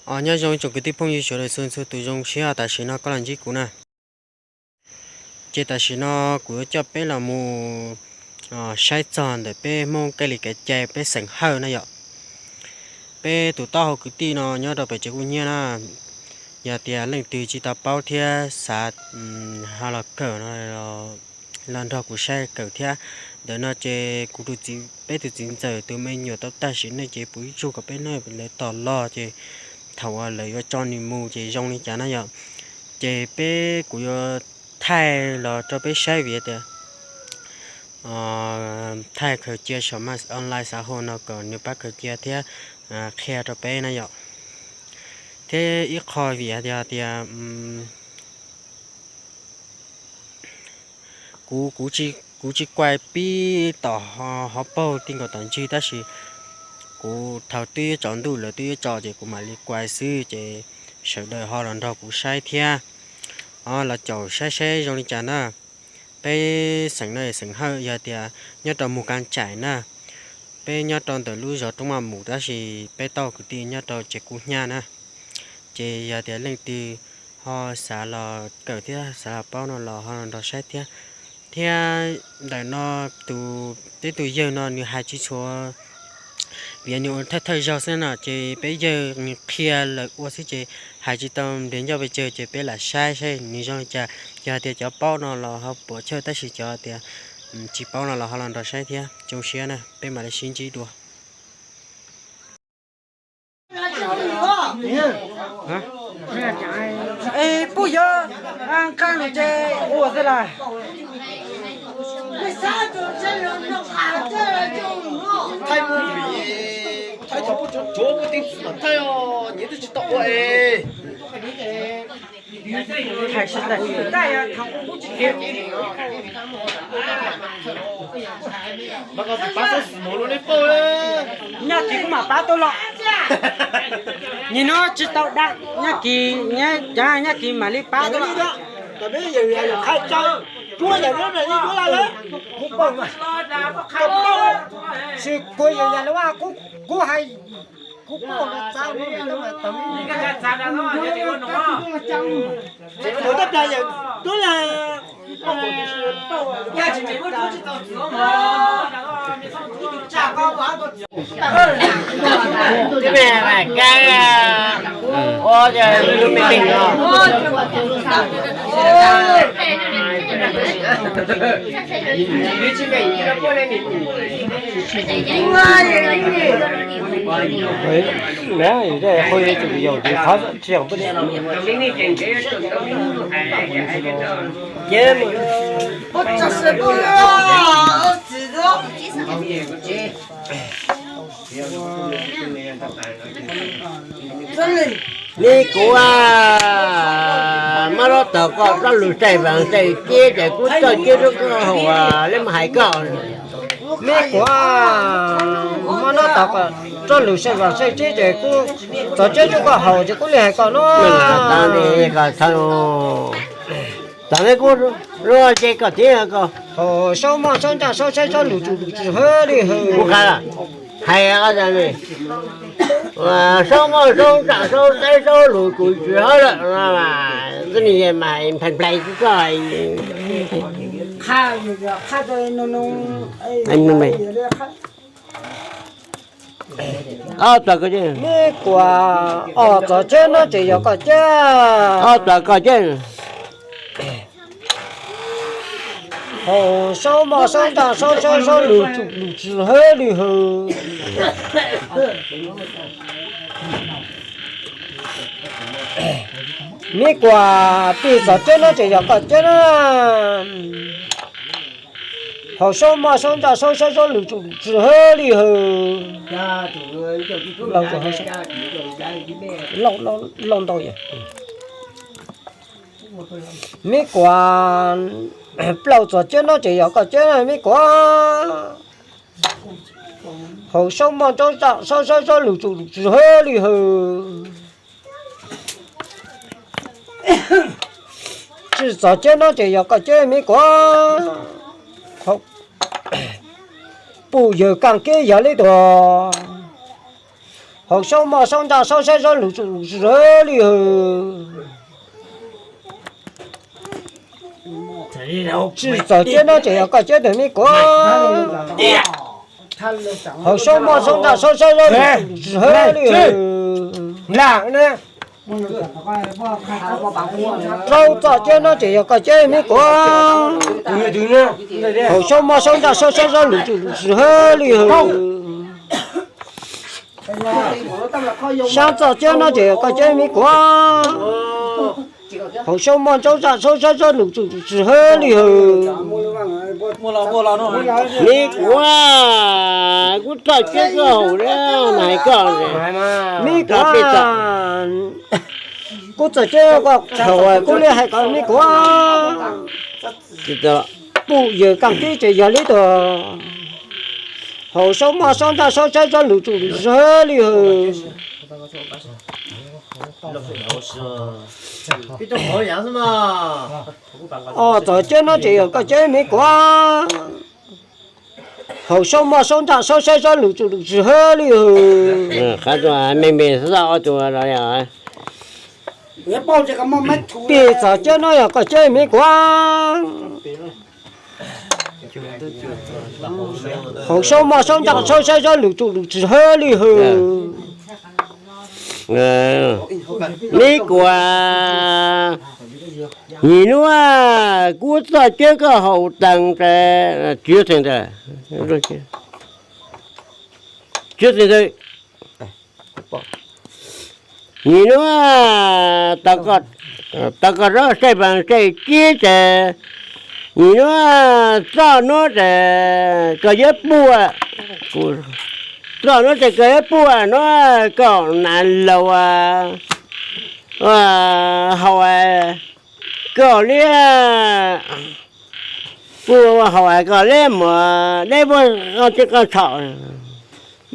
Os, nyob zoo ib tsoom kwv tij phooj ywg sawv daws txhua txhua tus, zoo siab tam sim no koj los ntsib kuv na. Ces tam sim no kuv yuav coj peb los mus saib txog ntawm peb Hmoob Kab Lis kev cai peb xeem Hawj na yom. Peb tus taub hau kwv tij no nyob rau pem tsev kuj nyiab na, yog tias leej twg tsis tau paub thiab xav ho los kawm no los nrog kuv saib kawm thiab. Ntawm no ces kuv tus txiv, peb tus txiv ntxawm tus me nyuam tau tag sim neej ces puv ib zaug kom peb noj lawv tos los ces thaum uas lawv yuav tso nws mus ces zoo li cas na yom. Ces peb, kuv yuav thaij los rau peb saib vim tias thaij khaws cia saum online xã hội no kom nws pab khaws cia thiab qhia rau peb na yom. Thiab ib qho vim hais tias kuv, kuv tsis kuas pib tom hauv paug ti nkaus tom ntswg tab sis kuv thaum twb yuav tsaus ntuj lawv twb yuav tso ces kuv mam li kuas xwb ces sawv daws ho los nrog kuv saib thiab. Los caum saib saib zoo li cas na. Peb xeem no xeem Hawj yog tias nyob rau Mus Kas Tsaim na. Peb nyob rau ntawm lub zos Roob Maj Mus tab sis peb taub hau kwv tij nyob rau tsev kub hnyiab na. Ces yog tias leej twg ho xav los kawm thiab xav los paub no los ho los nrog saib thiab. Thiab ntawm no tus, peb tus yawg no nws hais tsis tshua, vim nws ua thawj thawj zaug xwb no ces peb yawg nws qhia lawm ua xwb ces hais tsis tau nres ncauj pes tsawg ces peb lam saib saib nws zoo li cas. Yog tias cov paub no los ho puam chawj tab sis cov tias tsis paub no los ho los nrog saib thiab. Zoo siab na, peb mam li sib ntsib dua. Puj yog nqa no ces ua xwb las. Thaij mus vim thaij thaum puj tsuav tsuav puj tij txwm mam thaij os, nyias twb tsis tau ua es. Mas koj tsis pab txhob xwm mus lub neb pauj. Nyob kis kuj mam pab tuaj los. Nim no tsis tau dam, nyob kis, nyob kis mam li pab tuaj los. Kuv pauj, kuv pauj, kuv hais, kuv pauj, kuv tab plas yawm tub la. Tib me kab ua tus me pem no. Me kuv, mab lab tom koj tsob lus saib vaas saib tsev ces kuv txoj ceb rub koj haus, leb mus hais koj. Me kuv, mab lab tom koj tsob lus saib vaas saib tsev ces kuv txoj ceb rub koj haus ces kuv li hais koj no. Txawm ne kuv lub ce koj thiab ko. Haus saub moj saub ntsaj saub saib saub lus tsum lus tsis hawb li hawm. Kuv qha hais saub moj saub ntsaj saub saib saub lus tsum tsis hawb lawm no mas, koj ni mas nplais nplais koj. Ob txoj, me kuv, ob txoj ceb no ces yog koj ceb. Ob txoj koj ceb. Haus saub moj saub ntsaj saub saib saub lus tsum lus tsis hawb li hawm. Me kuv, peb txoj ceb no ces yog koj ceb na. Haus saub moj saub ntsaj saub saib saub lus tsum lus tsis hawb li hawm. Lauj ntau yom. Me kuv, plaub txoj ceb no ces yog koj ceb na me kuv. Haus saub moj saub ntsaj saub saib saub lus tsum lus tsis hawb li hawm. Tsib txoj ceb no ces yog koj ceb me kuv. Puj yawg kaaj keb yog li tuag. Haus saub moj saub ntsaj saub saib saub lus tsuj lus tsis hawb li hawm. Tsis txawm ciab no ces yog koj ciab tus me kuav. Haus saub moj saub ntsaj saub saib saub lus tsuj lus tsis hawb li hawm. Rau txom ciab no ces yog koj ciab me kuav. Haus saub moj saub ntsaj saub saib saub lus tsuj lus tsis hawb li hawm. Xyaa txom ciab no ces yog koj ciab me kuav. Haus saub moj saub ntsaj saub saib saub lus tsuj lus tsis hawb li hawm. Me kuav, kuv txom ciab koj haus li mas hais koj. Me kuav, kuv txom ciab koj haus kuv li hais koj me kuav. Pum yawg kaaj tib ces yog li tug haus saub moj saub ntsaj saub saib saub lus tsuj lus tsis hawb li hawm. Os, txom ciab no ces yog koj ciab me kuav. Haus saub moj saub ntsaj saub saib saub lus tsuj lus tsis hawb li hawm. Pim txom ciab no yog koj ciab me kuav. Haus saub moj saub ntsaj saub saib saub lus tsuj lus tsis hawb li hawm. Me kuav, nim nuav kuv txoj ciab koj haus taag, tsis txheej ntawd, tsis txheej ntawd. Nim nuav tau koj zaub saib vaas saib cib ces, nim nuav txoj nuav ces koj yuav puj, txoj nuav ces koj yuav puj nuav koj nam laug haus, koj li, puj haus koj li muam deb puj qoj teb qoj tshom.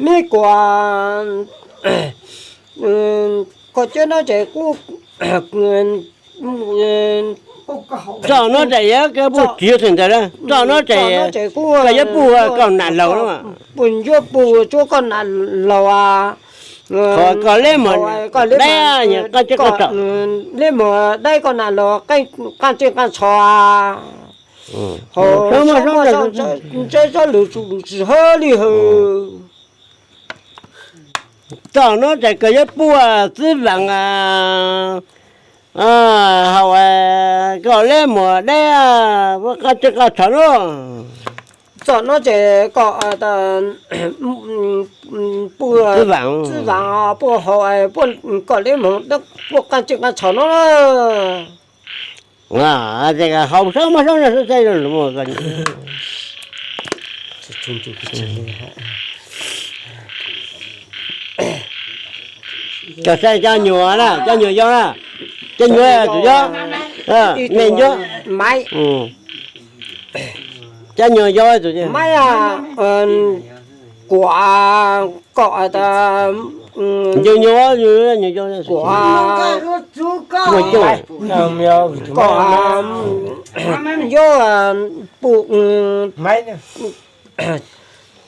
Me kuav, koj ciab no ces kuv, txoj nuav ces yog koj puj tsis txheej ntawd, txoj nuav ces koj yuav puj koj nam laug, puj yuav puj tsuav koj nam laug. Qhov koj li muam deb, qoj teb qoj tshom, li muam deb koj nam laug qaj teb qaj tshom. Haus saub moj saub ntsaj saub lus tsuj lus tsis hawb li hawm. Txoj nuav ces koj yuav puj txwv vaam, haus koj li muam deb, puj qoj teb qoj tshom nuav. Txoj nuav ces koj puj txwv vaam, puj haus puj koj li muam deb, puj qaj teb qaj tshom nuav. Haus saub moj saub ntsaj saub saib lus Koj saib cov nyuam na, cov nyuam yau na, cov nyuam tus yau, me nyuam, cov nyuam yau tus, Kuam, koj, nyuam, nyuam, Kuam, koj, yuav, puj,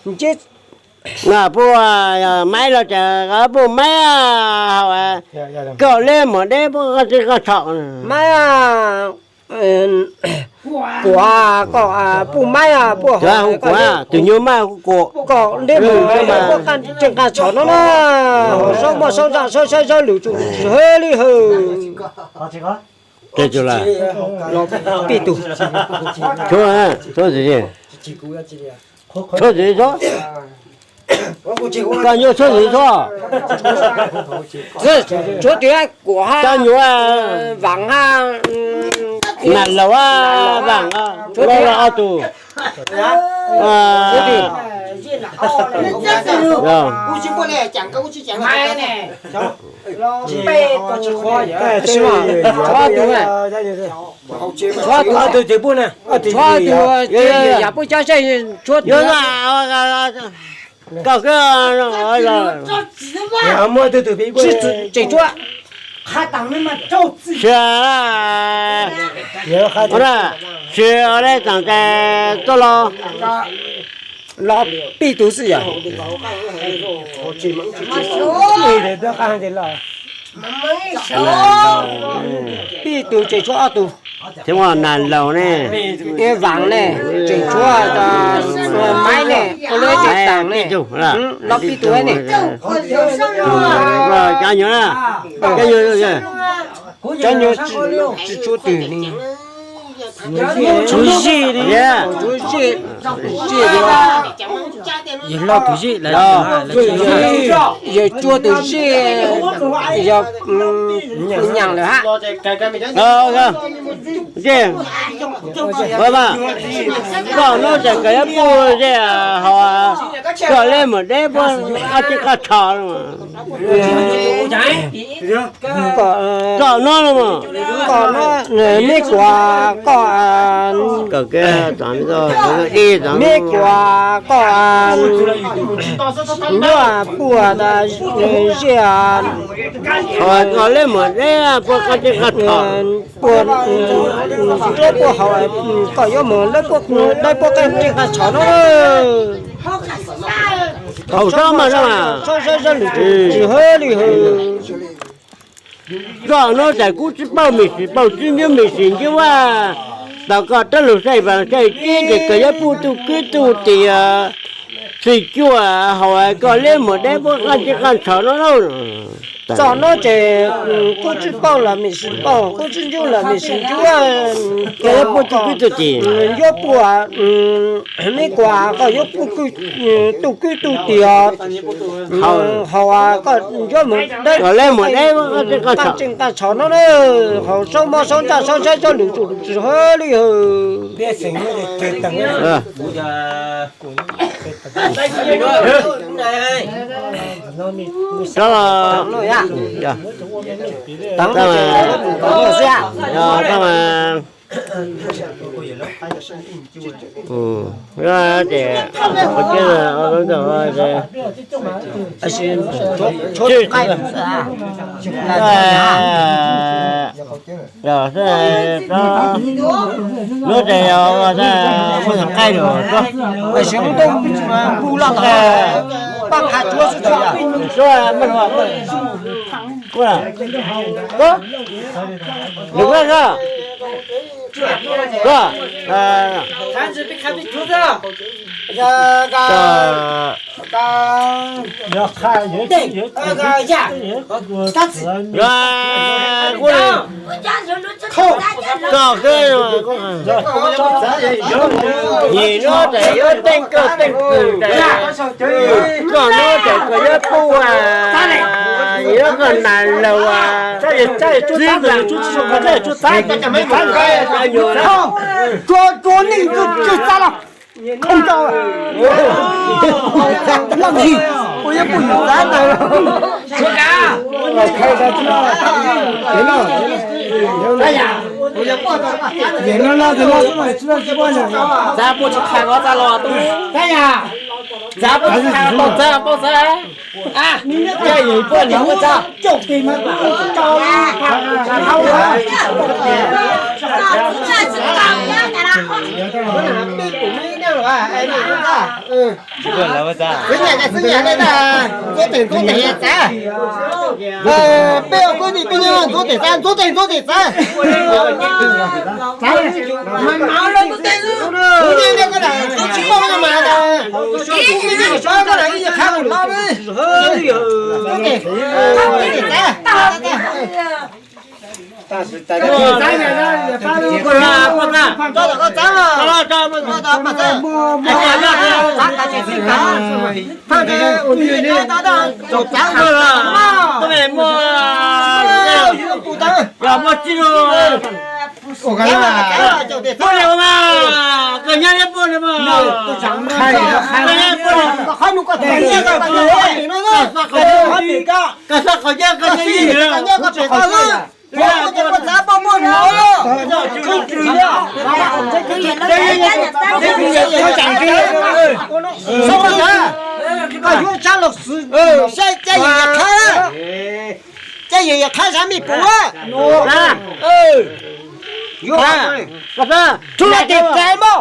ntsib, puj, Maiv los ces puj Maiv, haus koj li muam deb puj qoj teb qoj tshom, Maiv, Kuam, koj, puj Maiv, puj, tus nyuam Maiv, Kuam, koj li muam deb puj qoj teb qoj tshom nuav na. Haus saub moj saub ntsaj saub saib saub lus tsuj lus tsis hawb li hawm. Peb tug, tshuav, tshuav, tshuav, koj nyuam tshuav, tshuav, tshuav tus Kuam, Vaam, Nam Laug, Vaam, tshuav ob tug. Tshuav tus, tshuav tus, tshuav tus, yam puj cab seb tshuav tus. Koj, tseem tshuav. Sis, sis, txaam tes tuaj los. Los pib tug xwb yom? Pib tug tseem tshuav ob tug. Thiab Nas Laus ne, Vaam ne, tseem tshuav Maiv ne, ua lub tseem taam ne. Los pib tug ne. Cov nyuag, cov nyuag, cov nyuag tsis tshuav twg li. Tshuav zij li, tshuav zij, zij li. Yawg Lauj tus zij, yawg Tsua tus zij, yog nyaam lawm hab. Koj hnub tseem kawm yuav puj ze hauv, koj leb mus deb puab qab teb qab tsho. Koj hnub, koj hnub, meb kuas koj, meb kuas koj yuav puj ze hauv, koj leb mus deb puab qab teb qab tsho. Puab nruab puab hauv, koj yuav mus deb puab qab teb qab tsho no. Thaum sab mas, sab sab sab lwm tsis hawb li hawm. Koj hnub tseem kub tsi pauj mim sim pauj tsi ncuab mim sim ncuab, tau koj rab lug saij vaas saij tsib ces koj yuav puj tug kwb tug tias txhij cuaj hauv, koj leb mus deb puab qab teb qab tsho no lauj. Txog hnub tseem kub tsi pauj los mim sim pauj, kub tsi ncuab los mim sim ncuab, koj yuav puj tug kwb tug tias, yuav puj, meb kuas koj yuav puj tug kwb tug tias hauv, koj yuav mus deb, koj leb mus deb qab teb qab tsho no na. Hauv saub mog saub ntsaj saub saib saub lwm tsis hawb li hawm. Hnub tseem yog muaj ntxhov qaij lawm, nws muaj ntxhov qaij, Yim hnub tseem yuav teej koj teej kwm tas, koj hnub tseem koj yuav puj, yim hnub koj nas laug, txib, tsuas tsuas neeg tsis txav los, koj yuav puj yim txav ntag. Txav puj tsis qha koj txav los, txav puj tsis qha tau txav tau txav. Caij yim puaj niam muaj txav. Xwb nyam, xwb nyam, ntxuav tes ntxuav tes txav. Peb ua kwv tij peb nyob ntxuav tes txav, ntxuav tes ntxuav tes txav. Kuv niaj hnub ko tsis paub no mas, koj lam ib yam qhab kuv no li. Ntxuav tes txav. Koj txav, koj txav. Muaj tsi, muaj li mas, koj nyob liab puaj li mas. Koj xav qhov ncaj koj nyob ib yam. Koj yuav tsab los xwb, saib caij yim qhab, caij yim qhab sab mej puv. Yuav tsab tes txav mog.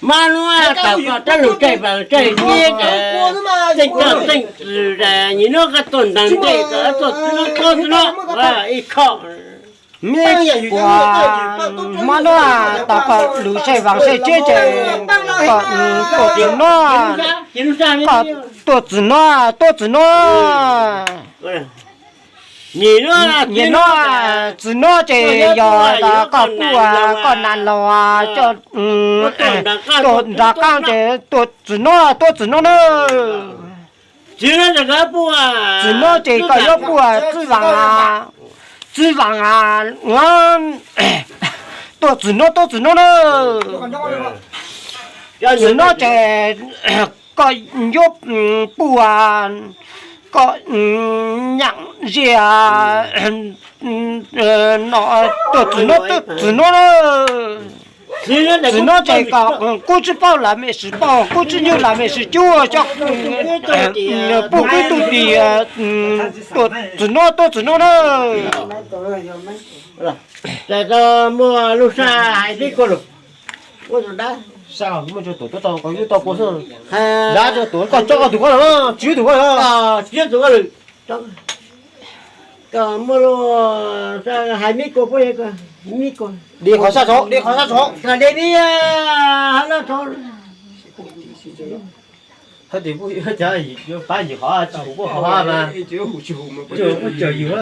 Mab nuav tau koj rab lug tseg vaas tseg ceb, txeej coj txeej txwm, nyim nuav koj tuaj ntaag ntej koj tuaj txwv nuav tuab txwv nuav ib khoom. Mab nuav tau koj lug tseg vaas tseg ceb ces koj tuaj txwv nuav, koj tuaj txwv nuav tuab txwv nuav. Nyim nuav txwv nuav ces yog koj puj koj naav laug coj tuaj nraag qaab ces tuaj txwv nuav tuab txwv nuav na. Txwv nuav ces koj yuav puj txwv vaas, txwv vaas tuaj txwv nuav tuab txwv nuav na. Txwv nuav ces koj yuav puj, koj nyaam ziag no tuaj txwv nuav tuab txwv nuav na. Txwv nuav ces koj kub tsib paug los mej sib paug, kub tsib nyug los mej sib cub, coj puj kub tug tis tuaj txwv nuav tuab txwv nuav na. Muaj lub sab hais tib kua lug, dab tuaj tau koj tug koj los, tsis yog tug koj los, tsis yog tug koj lawm. Koj muaj lub sab hais mib kua puab, mib kua, de qhov sab saud, de qhov sab saud, de mib hab lub saud. Pab yus qhov tsis hum puab qhov mas, puab cawm yus.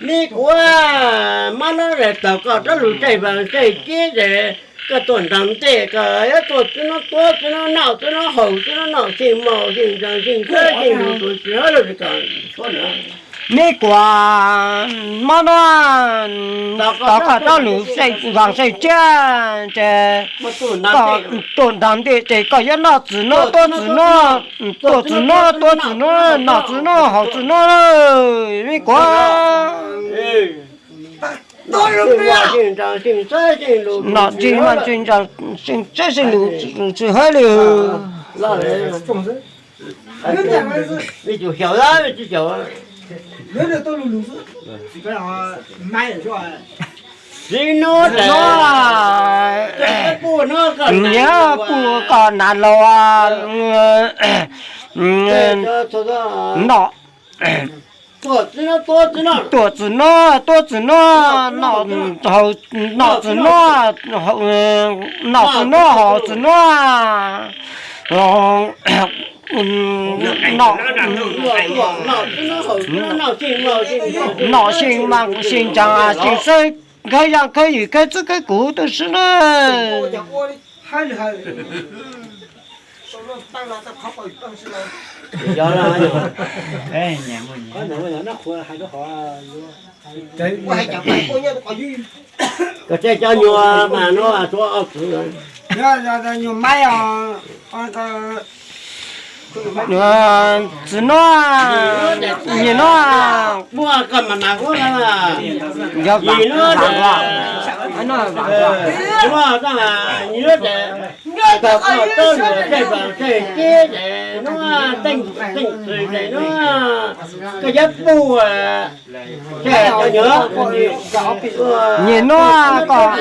Mib kuav, mib kuav, mab nuav tau koj rab lug tseg vaas tseg ceb ces koj tuaj ntaag ntej koj yuav tuaj txwv nuav tuab txwv nuav noj txwv nuav haus txwv nuav noj xyeej maus xyeej ntseeg xyeej kawb xyeej lug tus tsis hab lug tsis kom suav na. Meb kuam mob no, tos koj rov lug vaam seej tsiab ces koj tuaj nrag ntej ces koj yuav noj txiv no tuab txiv no, tuaj txiv no tuab txiv no, noj txiv no haus txiv no, meb kuam. Noj txiv no txiv ntsa seej txawb seej lug tsis hab li. Nyiam puj koj nam laug, noj, tuaj txiv no tuab txiv no, noj txiv no, noj txiv no haus txiv no, noj seej mas seej ntsa seej xwb, khawb yaaj khawb yim khawb txwb khawb kuv tub si na. Koj tseem cov nyuag mas no, nyuag maib os. Txiv no, nyiam no, koj yuav puj, nyiam no kom,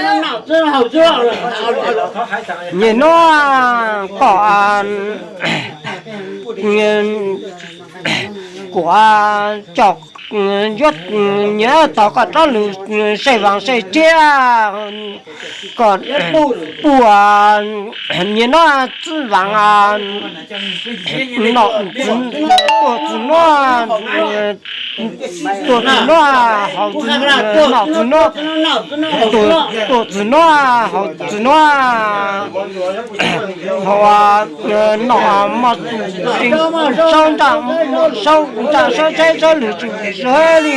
nyiam no kom kuv coj, yuav nyiam tos koj rov lug seej vaam seej tsiab, kom puj, nyiam no txwb vaam, noj, tuaj txiv no, tuaj txiv no, haus txiv no, noj txiv no, tuaj txiv no, haus txiv no, haus, noj, moj, saub ntsaj, saub ntsaj saub tsheb saub lwm txim sab li.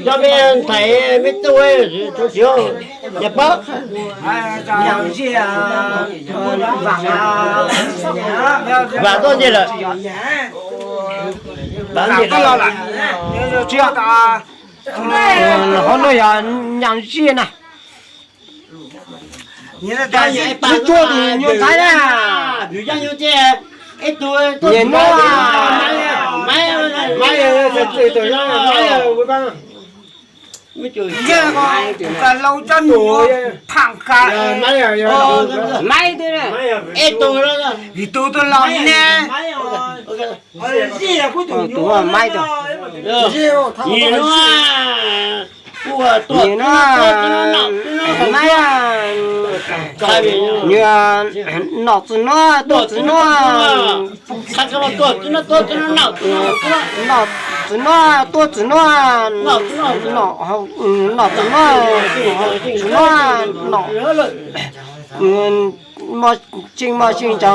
Cov me ntxhais me tub, tub siv, yog pab, vam tuaj ntej lawm. Qhov no yog nyam ziaj na. Tsuag tus nyuag ntxhais na. Nyiam no, laus coj nws phaam ka, maib, ib tug tus laus ne. Tus maib, nyiam no, maib, nyiam, noj txiv no tuaj txiv no, noj txiv no tuaj txiv no, noj txiv no, txiv no, noj, moj seej moj seej ntsa,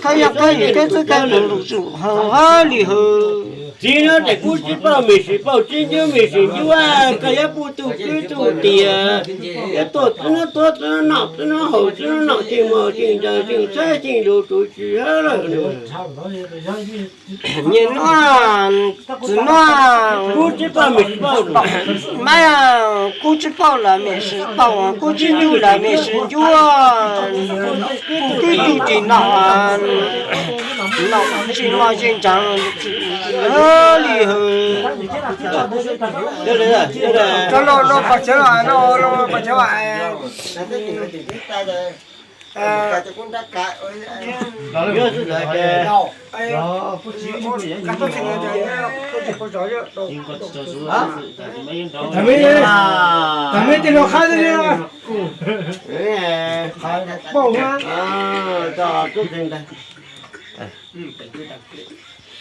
khawb yaaj khawb yim khawb txwb khawb kuv lwm txim sab li hawm. Txiv no ces kuv tsis paub, mej sim paub, tsis ncuab mej sim ncuab, koj yuav puj tug kwv tug tias, yuav tuaj txiv no tuab txiv no, noj txiv no haus txiv no, noj seej moj seej ntsa seej xwb seej lwm txim sab lawm. Nyiam no, txiv no, maib, kuv tsis paub los mej sim paub, kuv tsis ncuab los mej sim ncuab, kuv kwv tug tsis noj, noj seej moj seej ntsa li hawm.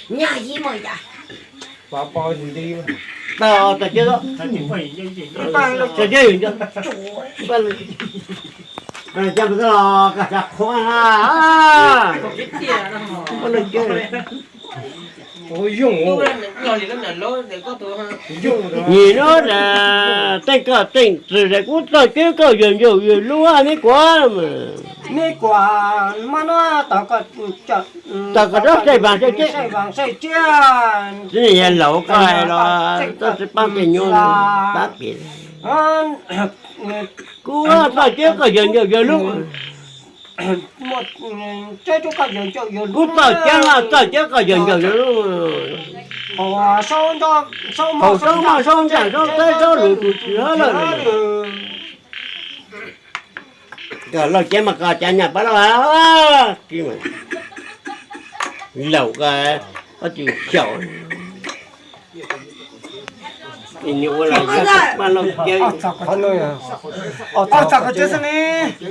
Nyaj yim mas yam. Tag tag kiag, tag kiag yus nco, caj mus txog los koj xav qhuav na. Nim no teej koj teej txwm es kuv txawj ceb koj yawg ncaug yawg lub, neb kuav, neb kuav, tag koj rov saib vaas saib tsev, txiv neej yawg laus koj hais los txhob tsis paub tej nyuag pab pem. Kuv txawj ceb koj yawg ncaug yawg lub, kuv txawj ceb los txawj ceb koj yawg ncaug yawg lub. Haum saub moj saub ntsaj saub teb saub lus tus tsis hawb lawm. Koj laug ceb mas koj cav nyaj pab lauj. Laus koj, koj tsis xyaum. Nim ua los yog pab laug ceb. Os, txog koj ceb xwb ne.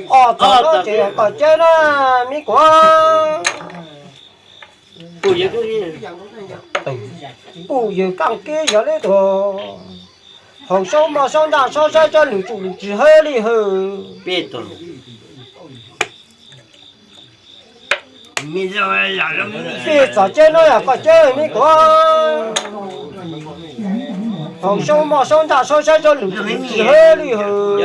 Os, txog koj ceb, koj ceb na, me kuav. Pum yawg kaj kib yog li tug, haum saub moj saub ntsaj saub saib tsob lwm tsum lwm tsis hawb li hwm. Peb tug, peb txog ceb no yog koj ceb me kuav. Haum saub moj saub ntsaj saub saib tsob lwm tsum lwm tsis hawb li hwm.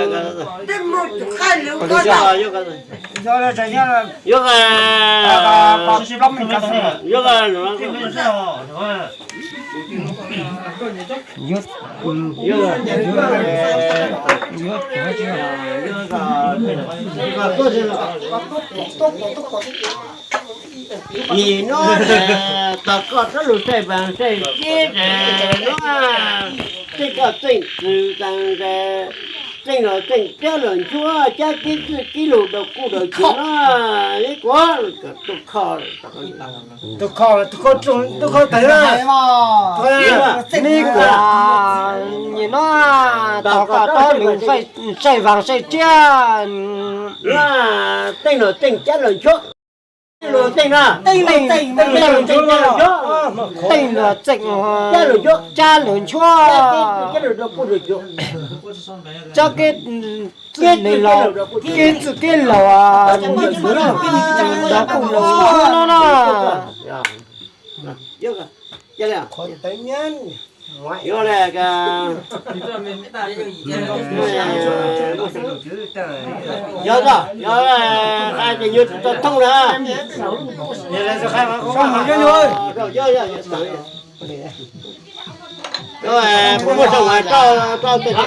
Yuav, yuav, nim no tog koj txoj lus saib vaas saib tsev no, tej koj txeej txwm tas, txeej los txeej cab los nchuav, cab kib txwj kib lus rau kuj rau cua no, ib kuav tus kho, tus kho, tus kho tawg na, ib kuav nim no tog koj txoj lus saib vaas saib tsev, txeej los txeej cab los nchuav, txeej los txeej, txeej los txeej cab los nchuav, cab los nchuav, cab kib txwj kib laus, kib txwj kib laus, rau kuj rau cua no na. Yuav le, yuav, yuav, qhia ces yuav tsis tau thooj na. Puas muaj tsoom, tsoom, tsoom, tsoom, tsoom, tsoom,